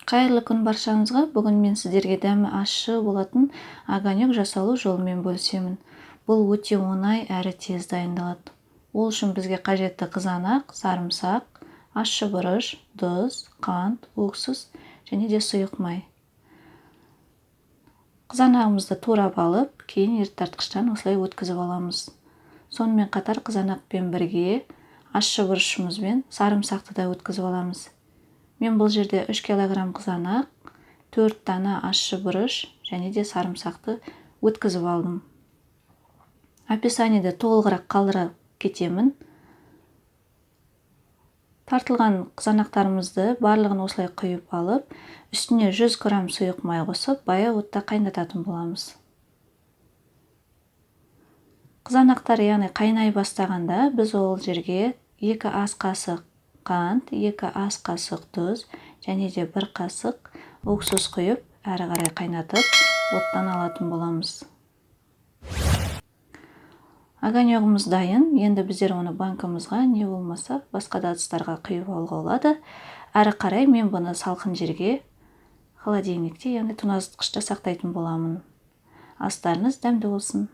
Қайырлы күн баршаңызға! Бүгін мен сіздерге дәмі ащы болатын огонек жасалу жолымен бөлісемін. Бұл өте оңай әрі тез дайындалады. Ол үшін бізге қажетті қызанақ, сарымсақ, ащы бұрыш, тұз, қант, уксус және де сұйық май. Қызанағымызды турап алып, кейін ерітартқыштан осылай өткізіп аламыз. Сонымен қатар қызанақпен бірге ащы бұрышымыз бен сарымсақты да өткізіп аламыз. Мен бұл жерде 3 килограмм қызанақ, 4 дана ащы бұрыш және де сарымсақты өткізіп алдым. Описаниеде толығырақ қалдыра кетемін. Тартылған қызанақтарымызды барлығын осылай құйып алып, үстіне 100 грамм сұйық май қосып, баяу отта қайнататын боламыз. Қызанақтар, яғни, қайнай бастағанда, біз ол жерге 2 ас қасық қант, 2 ас қасық тұз және де 1 қасық уксус құйып, әрі қарай қайнатып, оттан алатын боламыз. Огонегіміз дайын. Енді біздер оны банкамызға не болмаса басқа да ыдыстарға құйып алуға болады. Әрі қарай мен бұны салқын жерге, холодильникте, яғни тоңазытқышта сақтайтын боламын. Астарыңыз дәмді болсын!